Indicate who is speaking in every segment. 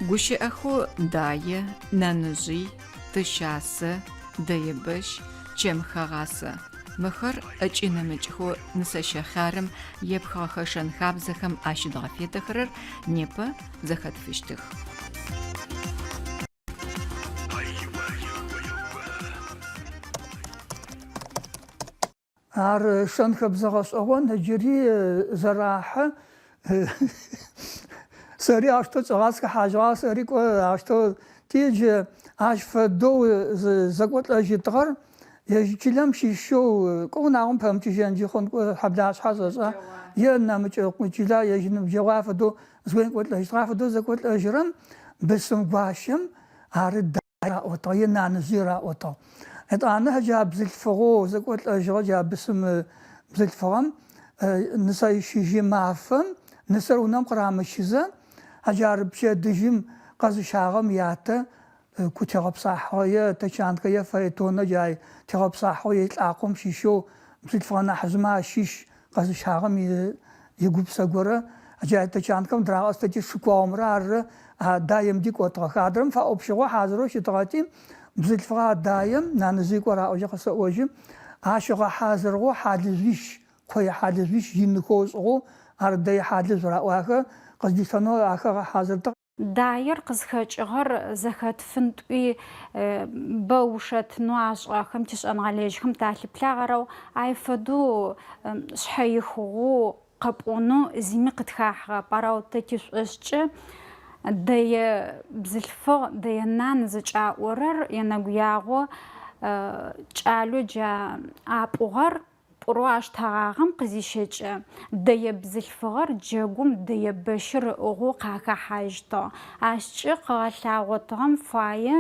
Speaker 1: Гущыӏэхэу дае, нэнэжъый, тыщасэ, дэебэщ, чэмхэгъасэ. Мыхэр ыкӏи нэмыкӏхэу нысэщэ хъярым епхыгъэхэ шэн-хабзэхэм ащыдгъэфедэхэрэр непэ зэхэтфыщтых.
Speaker 2: Ар шэн-хэбзэ гъэшӏэгъон ыджыри зэрахьэ. Сэри аущтэу кӏыгъа сыхэхьажьыгъагъ, сэри кӏо аущтэу ти джы ащ фэдэу зэкӏолӏэжьытыгъэр ежь чылэм щыщэу кӏо унагъом пэмычыжьэнджи хъун кӏо хьэблашъхьэ сэшӏа е нэмыкӏ чылэ ежь ныбджэгъу афэдэу зыгорэм кӏолӏэжьытыгъ. Афэдэу зэкӏолӏэжьырэм бысым гуащэм ары раӏотыгъ е нанэжъи раӏотыгъ. Етӏанэ джа бзылъфыгъэу зэкӏолӏэжьыгъэ джа бысым бзылъфыгъэм нысэищыжьы мафэм нысэр унэм къырамыщызэ, джар пчэдыжьым къэзыщагъэм ятэ ку тегъэпсахьыгъэ е тачанкэ е фаэтонэ джа тегъэпсахьыгъэу е лӏакъом щыщэу бзылъфыгъэ нахьыжъмэ ащыщ къэзыщагъэм игупсэ горэ джа тачанкэм дырагъэстэти шыкуаомрэ арырэ а даемди кӏотыгъэх. Адрэм фаӏопщыгъэу хьазырэу щытыгъэти, бзылъфыгъэ а даем, нанэжъый кӏо раӏожьи къысэӏожьы, ащ ыгъэхьазырыгъэу хьалыжъуищ, къое хьалыжъуищ иныхэу ышӏыгъэу, ар дэе хьалыжъу раӏо, ахэр къыздиштэнэу ахэр ыгъэхьазыртыгъ.
Speaker 3: Даер къызхэкӏыгъэр зэхэтфын тӏуи бэ ушэтынэу ашӏыгъэхэм тишӏэныгъэлэжьхэм талъыплъагъ, арэу ай фэдэу шъхьэихыгъэу къэпӏонэу зыми къытхахьыгъэп. Арэу тэ тишӏошӏкӏэ дэе бзылъфыгъ, дэе нан зыкӏаӏорэр енэгуягъо кӏалэу джа апӏугъэр Пӏурэу аштэгъагъэм къызищэкӏэ, дэе бзылъфыгъэр джэгум дэе бэщыр ыӏыгъэу къахэхьажьытыгъ. Ащкӏэ къыгъэлъагъотыгъэм фае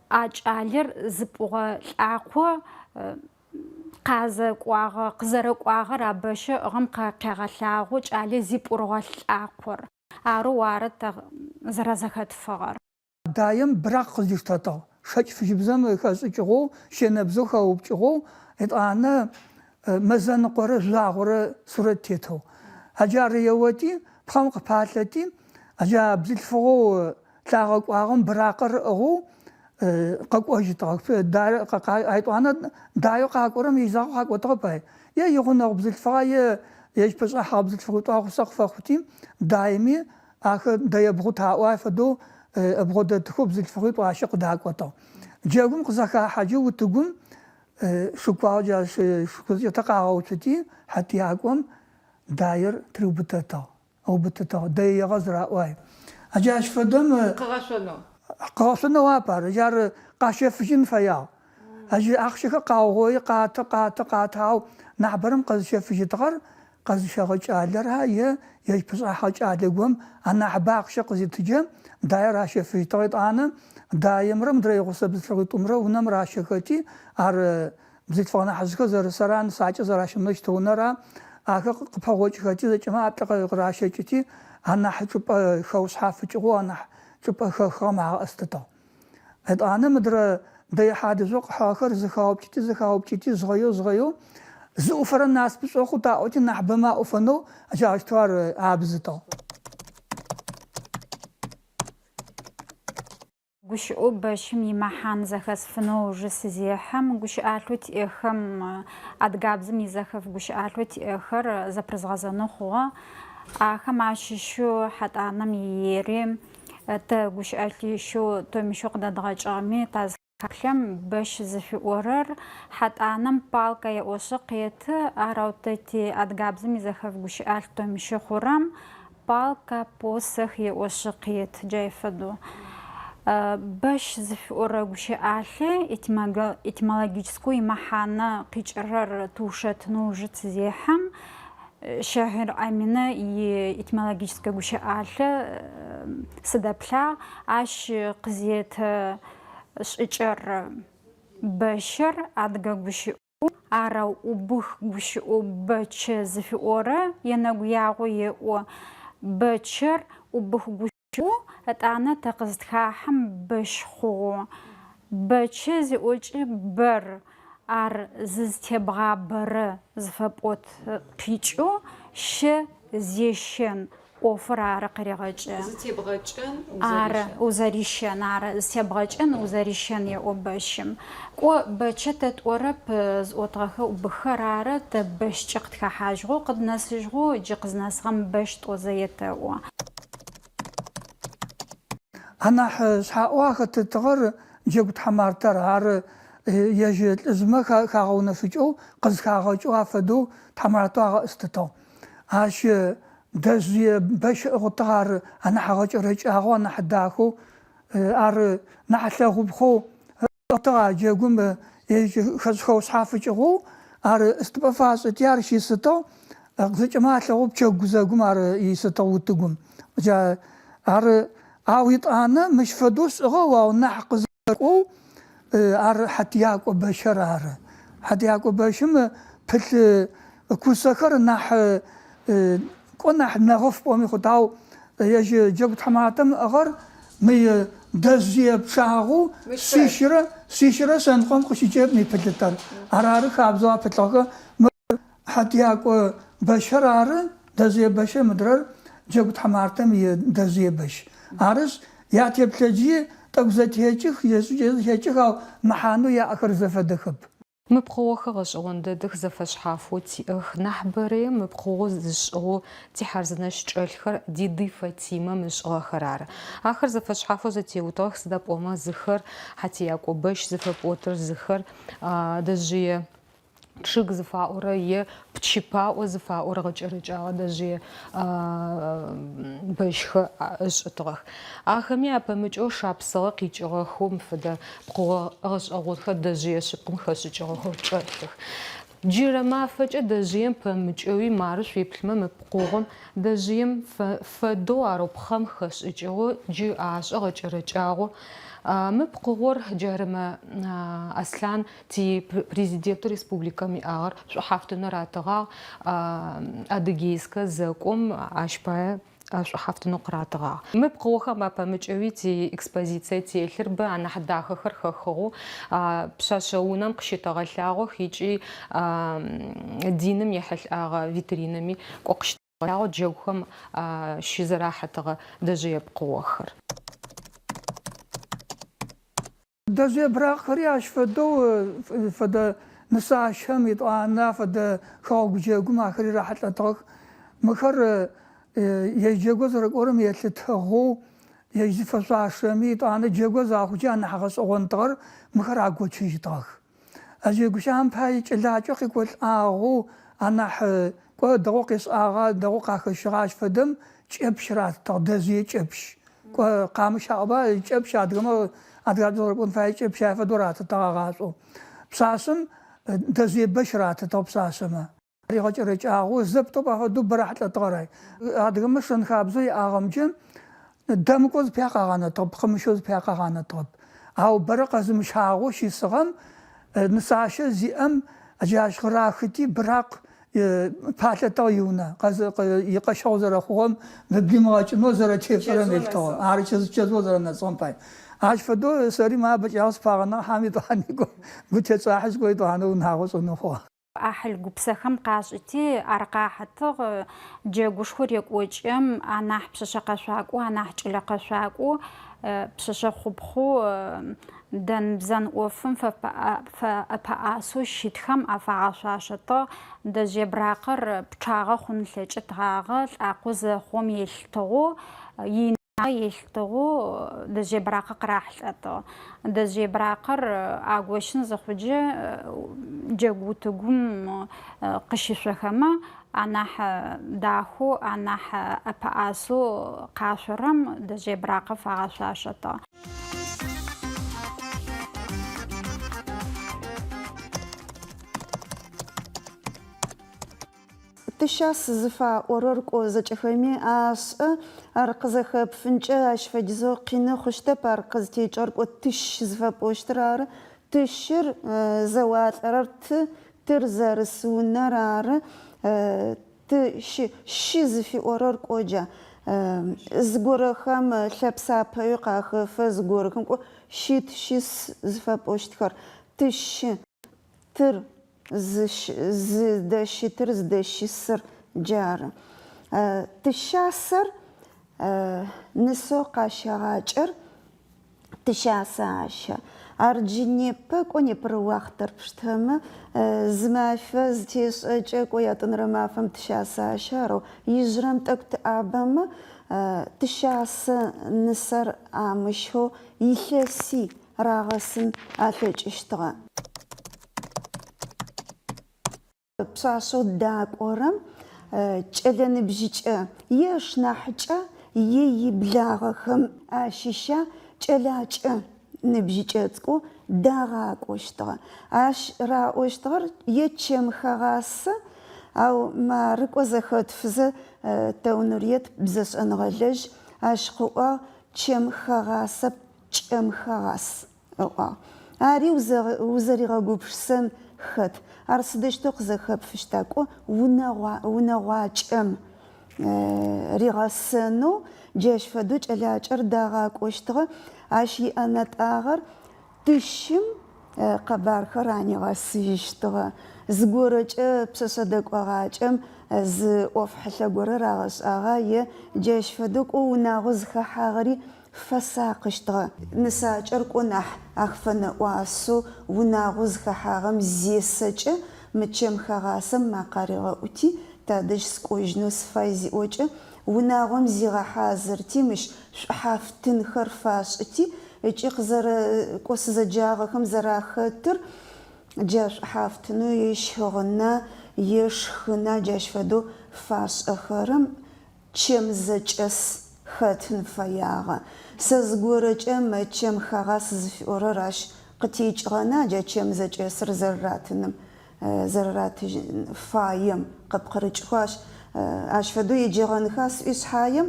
Speaker 3: а кӏалэр зыпӏугъэ лӏакъо къазэкӏуагъэ, къызэрэкӏуагъэр а бэщыр ыӏыгъым къегъэлъагъо кӏалэ зипӏурыгъэ лӏакъор. Арэу ары тэ зэрэзэхэтфыгъэр.
Speaker 2: Даем быракъ къыздиштэтыгъ, шэкӏ фыжьыбзэм хэшӏыкӏыгъэу, щэнэбзэу хэупкӏыгъэу, етӏанэ мэзэныкъорэ жъуагъорэ сурэт тетэу. Джар еоти, пхъэм къыпалъэти, джа бзылъфыгъэу лъагъэкӏуагъэм быракъыр ыӏыгъэу къэкӏожьытыгъэх. Етӏанэ даеу къакӏорэм ежь закъоу къакӏотыгъэп ай. Е игъунэгъу бзылъфыгъа, е ежь пэшӏахьыгъэ бзылъфыгъитӏуа гъусэ къыфэхъути, даеми Ахэр дэебгъут аӏо ай фэдэу ыбгъодэтыхэу бзылъфыгъитӏу ащи къыдакӏотыгъ. Джэгум къызэхахьэджи утыгум шыкуао джа шыкузкӏэтэ къагъэуцути, хьатыякӏом даер тыриубытэтыгъ, ыубытытыгъ, дэеегъэ зыраӏо ай. Джащ фэдэм.
Speaker 1: Къыгъэшъонэу.
Speaker 2: Къыгъэшъонэу ап ар, джар къащэфыжьын фэягъ. Ащ ахъщэхэр къаугъои, къаты, къаты, къаты, ау нахьыбэрэм къэзыщэфыжьытыгъэр къэзыщэгъэ кӏалэра е ежь пышӏахьэгъэ кӏалэ гом анахьыбэ ахъщэ къызитыджэ, даер ащэфыжьытыгъ. Етӏанэ даемрэ мыдрэ игъусэ бзылъфыгъитӏумрэ унэм ращэхэти, ар бзылъфыгъэ нахьыжъхэр зэрысэра, нысакӏэ зэращэнэу щыт унэра, ахэр къыпэгъокӏыхэти, зэкӏэмэ ӏаплӏэ къыращэкӏыти, анахь чӏыпӏэ хэушъхьафыкӏыгъэу, анахь чӏыпӏэ хэхыгъэм агъэӏыстытыгъ. Етӏанэ мыдрэ дэе хьалыжъоу къыхьыгъэхэр зэхаупкӏыти, зэхаупкӏыти, жъгъэеу, жъгъэеу, зыӏуфэрэ насыпышӏо хъут аӏоти, нахьыбэмэ аӏуфэнэу джаущтэу ар абзытыгъ.
Speaker 3: Гущыӏэу бэщым имэхьан зэхэсфынэу ыужы сызехьэм, гущыӏалъэу тиӏэхэм, адыгабзэм изэхэф гущыӏалъэу тиӏэхэр зэпрызгъэзэнэу хъугъэ. Ахэм ащыщэу Хьатӏанэм иери, Тэ гущыӏэлъищэу томищэу къыдэдгъэкӏыгъэми тазыхаплъэм, бэщ зыфиӏорэр Хьатӏанэм палка еӏошъы къеты, арэу тэ ти адыгабзэм изэхэф гущыӏалъ томищы хъурэм палка, посох еӏошъы къеты, джай фэдэу. Бэщ зыфиӏорэ гущыӏалъэ этимологическэу имэхьанэ къикӏырэр тыушэтынэу ыужы тызехьэм, Щагьир Аминэ иэтимологическэ гущыӏалъэ сыдэплъагъ, ащ къызеты шӏыкӏэр бэщыр адыгэ гущыӏэу, арэу убых гущыӏэу бэчэ зыфиӏорэ енэгуягъо еӏо, бэчэр убых гущыӏэу. Етӏанэ тэ къызытхахьэм бэщ хъугъэу. Бэчэ зиӏокӏэ бэр, ар зызтебгъабэрэ зыфэпӏот къикӏэу, щэ зещэн. ӏофыр ары къырегъэкӏы.
Speaker 1: Зытебгъэкӏэн,
Speaker 3: Ары,
Speaker 1: узэрищэн.
Speaker 3: узэрищэн, ары, зытебгъэкӏэн, узэрищэн, еӏо бэщым. Кӏо, бэчэ тэ тӏорэп, зыӏотыгъэхэр убыххэр ары, тэ бэщкӏэ къытхэхьажьыгъэу, къыднэсыжьыгъэу, джы къызнэсыгъэм бэщ тӏозэ етэӏо.
Speaker 2: Анахь шъхьаӏэу ахэтытыгъэр джэгу тхьаматэр ары, ежь лӏыжъмэ хагъэунэфыкӏэу, къызхагъэкӏэу афэдэу тхьаматэу агъэӏыстытыгъ. Ащ дэжъые бэщ ыӏыгъытыгъ ар анахь гъэкӏэрэкӏагъэу, анахь дахэу, ар нахь лъэгъупхъэу ыӏыгъытыгъ а джэгум ежь хэушъхьафыкӏыгъэу ар ӏыстыпӏэ фашӏыти, ар щисытыгъ, зэкӏэмэ алъэгъоу пчэгу гузэгум ар исытыгъ утыгум. Джа ар ау етӏанэ мыщ фэдэу шӏыгъэу, ау нахь къызэкӏоу ар хьатыякӏо бэщэр ары. Хьатыякӏо бэщым пылъ кусэхэр нахь кӏо нахь нэгъыф пӏоми хъут, ау ежь джэгу тхьаматэм ыӏыгъэр мы дэжъые пчъагъэу шъищрэ шъищрэ шъэныкъом къыщыкӏэрэп мы пылъытэр. Ар ары хабзэу апылъыгъэхэр. Мыр хьатыякӏо бэщэр ары, дэжъые бэщыр, мыдрэр джэгу тхьаматэм и дэжъые бэщ. Арышъ, ятеплъэджи тӏэкӏу зэтекӏых, яшӏыкӏи зэтекӏых, ау мэхьанэу яӏэхэр зэфэдэхэп.
Speaker 4: Мы пкъыгъохэр гъэшӏэгъон дэдэх, зэфэшъхьафэу тиӏэх. Нахьыбэрэе мы пкъыгъо зышӏыгъэу тихьарзынэщ чӏэлъхэр Диды Фатимэм ышӏыгъэхэр ары. Ахэр зэфэшъхьафэу зэтеутыгъэх, сыда пӏомэ зыхэр хьатиякӏо бэщ зыфэпӏотыр, зыхэр дэжъые чъыг зыфаӏорэ е пчы паӏо зыфаӏорэ гъэкӏэрэкӏагъэ дэжъые бэщхэр ышӏытыгъэх. Ахэми апэмыкӏэу Шапсыгъэ къикӏыгъэхэу мы фэдэ пкъыгъо гъэшӏэгъонхэр дэжъые шъыпкъэм хэшӏыкӏыгъэхэу чӏэлъых. Джырэ мафэкӏэ дэжъыем пэмыкӏэуи мары шъуеплъымэ мы пкъыгъом дэжъыем фэдэу арэу пхъэм хэшӏыкӏыгъэу джы ашӏы гъэкӏэрэкӏагъэу мы пкъыгъор Джарымэ Аслъан Ти Президентэу республикэм иӏагъэр шӏухьафтынэу ратыгъагъ, Адыгейскэ зэкӏом ащ пае шӏухьафтынэу къыратыгъагъ. Мы пкъыгъохэм апэмыкӏэуи тиэкспозицие телъыр бэ, анахь дахэхэр хэхыгъэу пшъэшъэ унэм къыщытэгъэлъагъох ыкӏи диным ехьылӏагъэ витринэми кӏо къыщытэгъэлъагъо джэгухэм щызэрахьэтыгъэ дэжъые пкъыгъохэр.
Speaker 2: Дэжъые быракъхэри ащ фэдэу фэдэ нысащэм етӏуанэ афэдэ хэгъэгу джэгум ахэри рахьылӏэтыгъэх. Мыхэр ежь джэгур зэрэкӏорэм елъытыгъэу, ежь зыфэшъуашэми, етӏуанэ джэгур захъукӏэ анахь гъэшӏэгъонтыгъэр мыхэр агочыжьытыгъэх. Ежь гущыӏэм пае кӏэлакӏэ къекӏолӏагъэу анахь кӏо дэгъоу къешӏагъа, дэгъоу къахэщыгъа ащ фэдэм кӏэпщ ратытыгъ, дэжъые кӏэпщ. Кӏо къамыщ аӏоба, кӏэпщ адыгэмэ адыгабзэ зэрэпӏон фае кӏэпщ ай фэдэу ратытыгъ агъашӏоу. Пшъашъэм дэжъые бэщ ратытыгъ пшъашъэмэ. Ригъэкӏэрэкӏагъэу, зэп-тӏоп афэдэу бэ рахьылӏэтыгъэр ай. Адыгэмэ шэн-хабзэу яӏагъэмкӏэ дэмыкӏоу зыпая къагъанэтыгъэп, къымыщэу зыпая къагъанэтыгъэп. Ау бэрэ къэзымыщагъэу щысыгъэм нысащэ зиӏэм джащ къырахыти, быракъ палъэтыгъ иунэ, икъэщэгъу зэрэхъугъэм блимыгъэкӏынэу зэрэтефэрэм елъытыгъэу. Ар чэзыу зэрэнэсыгъэм пай. Ащ фэдэу сэри ма бэкӏагъэ сыпагъэнагъ, хьам етӏуани гу течъахьи сыкӏо етӏуанэ унагъо сшӏэнэу хъугъэ.
Speaker 3: ӏахьыл гупсэхэм къашӏыти, ар къахьытыгъ. Джэгушхор рекӏокӏым анахь пшъэшъэ къэшъуакӏоу, анахь кӏэлэ къэшъуакӏоу, пшъэшъэ хъупхъэу дэн-бзэн ӏофым фэӏэпэӏасэу щытхэм афагъэшъуашэтыгъ. Дэжъые быракъыр пчъагъэ хъун ылъэкӏытгъагъэ, лӏакъо зэхъум елъытыгъэу, Елъытыгъэу дэжъые быракъыр къырахьылӏэтыгъ. Дэжъые быракъыр агощын зыхъуджэ джэгу утыгум къыщышъохэмэ, анахь дахэу, анахь ӏэпэӏасэу къашъорэм дэжъые быракъыр фагъэшъуашэтыгъ.
Speaker 5: Тыщас зыфаӏорэр кӏо зэкӏэхэми ашӏэ, ар къызэхэпфынкӏэ ащ фэдизэу къины хъущтэп, ар къызтекӏыгъэр кӏо тыщ зыфэпӏощтыр ары. Тыщыр зэуалӏэрэр ты, тыр зэрыс унэр ары. Ты, щы, щы зыфиӏорэр кӏо джа зыгорэхэм лъэпсапэуи къахэфэ, зыгорэхэм кӏо щыт, щыс зыфэпӏощтхэр. Тыщы, тыр. Зыдэщытыр, зыдэщысыр джары. Тыщасэр нысэу къащэгъакӏэр Тыщасэ ащэ. Ар джы непэ кӏо непэрэ уахътэр пштэмэ, зы мафэ зытешӏэкӏэ кӏо ятӏонэрэ мафэм тыщасэ ащэ, арэу ижъырэм тӏэкӏу тыӏабэмэ, тыщасэ нысэр амыщэу илъэси рагъэсын алъэкӏыщтыгъэ. Пшъашъэу дакӏорэм кӏэлэ ныбжьыкӏэ е ышнахьыкӏэ е иблагъэхэм ащыща кӏэлакӏэ ныбжьыкӏэ цӏыкӏу дагъакӏощтыгъэ. Ащ раӏощтыгъэр е чэм хэгъасэ, ау мары кӏо зэхэтфызэ Тэу Нуриет бзэшӏэныгъэлэжь ащ къыӏуагъ, чэм хэгъасэп, кӏэм хэгъас. Ыӏуагъ. Ари узэригъэгупшысэн хэт. Ар сыдэущтэу къызэхэпфыщта? Кӏо, унэгъуакӏэм ригъэсэнэу джащ фэдэу кӏэлакӏэр дагъакӏощтыгъэ. Ащ иӏэнэтӏагъэр тыщым къэбархэр анигъэсыжьыщтыгъэ. Зыгорэкӏэ пшъэшъэ дэкӏогъакӏэм зы ӏоф хьылъэ горэ рагъэшӏагъа е джащ фэдэу кӏо унагъо зыхэхьагъэри Фэсакъыщтыгъэ. Нысакӏэр кӏо нахь ах фэнэӏуасэу унагъоу зыхэхьагъэм зесэкӏэ, мы чэм хэгъасэм макъэ аригъэӏути, тадэжь сыкӏожьынэу сыфай зиӏокӏэ, унагъом зигъэхьазырти, мыщ шӏухьафтынхэр фашӏыти, ыкӏи къызэрэ кӏо сызэджагъэхэм зэрахэтыр, джа шӏухьафтынэу е щыгъына, е шхына джащ фэдэу фашӏэхэрэм Чэм зэкӏэс хэтын фэягъэ. Сэ зыгорэкӏэ мы чэм хэгъас зыфиӏорэр ащ къытекӏыгъэна, джа чэм зэкӏэсыр зэрэратыным, зэрэратыжьын фаем къыпкъырыкӏыхэу ащ ащ фэдэу еджэгъэнха сӏуи шъхьаем,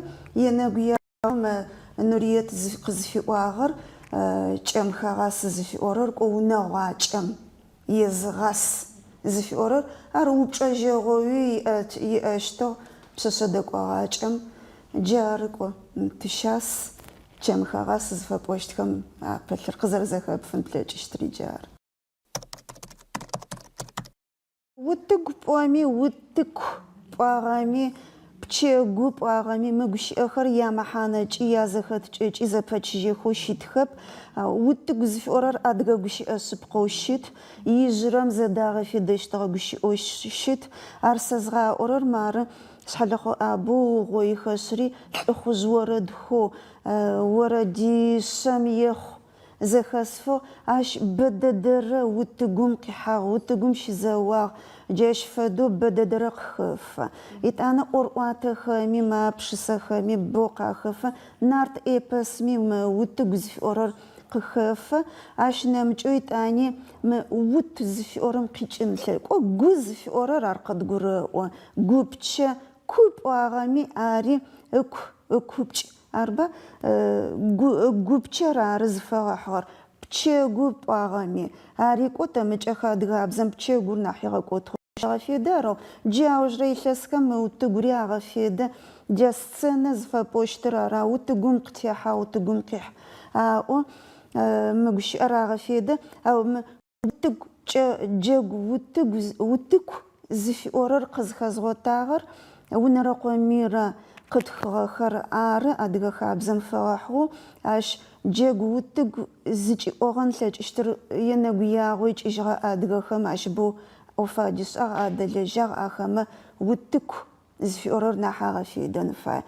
Speaker 5: енэгуягъо мы Нуриет къызыфиӏуагъэр кӏэм хэгъас зыфиӏорэр кӏо унэгъуакӏэм езыгъас зыфиӏорэр, ар упчӏэжьэгъоуи иӏэщтыгъ пшъэшъэ дэкӏогъакӏэм, джары кӏо, тыщас, чэмхэгъас зыфэпӏощтхэм апылъыр къызэрэзэхэпфын плъэкӏыщтыри джары. Утыгу пӏоми, утыку пӏуагъэми, пчэгу пӏуагъэми, мы гущыӏэхэр ямэхьанэкӏи язэхэткӏэкӏи зэпэчыжьэхэу щытхэп. Утыгу зыфиӏорэр адыгэ гущыӏэ шъыпкъэу щыт, ижъырэм зэдагъэфедэщтыгъэ гущыӏэу щыт. Ар сэзгъаӏорэр мары, Шъхьэлэхъо Абу ыугъоихэшъри лӏыхъужъ орэдхэу орэдишъэм ехъу Зэхэсфыгъ, ащ бэ дэдэрэ утыгум къихьагъ, утыгум щызэуагъ, джащ фэдэу бэ дэдэрэ къыхэфэ. Етӏанэ ӏорӏуатэхэми, мы пшысэхэми бэу къахэфэ, нарт эпосми мы утыгу зыфиӏорэр къыхэфэ, ащ нэмыкӏэу етӏани мы ут зыфиӏорэм къикӏын лъэкӏо, гу зыфиӏорэр ар къыдгурэӏо, гупчэ, ку пӏуагъэми ари ыку, ыкупкӏ Арба, гу, гупчэр ары зыфэгъэхьыгъэр. Пчэгу пӏуагъэми, ари кӏо тэ мыкӏэхэ адыгабзэм пчэгур нахь игъэкӏотыгъэу щагъэфедэ, арэу джы аужырэ илъэсхэм мы утыгури агъэфедэ, джа сценэ зыфэпӏощтыр ара, утыгум къытехьа, утыгум къихь аӏо, мы гущыӏэр агъэфедэ, ау мы Утыгукӏэ джэгу утыгу утыку зыфиӏорэр къызхэзгъотагъэр Унэрэкъо Мирэ къытхыгъэхэр ары адыгэ хабзэм фэгъэхьыгъэу ащ джэгу утыгу зыкӏиӏогъэн лъэкӏыщтыр енэгуягъо икӏыжьыгъэ адыгэхэм ащ бэу ӏоф адишӏагъ, адэлэжьагъ, ахэмэ утыку зыфиӏорэр нахь агъэфедэн фае.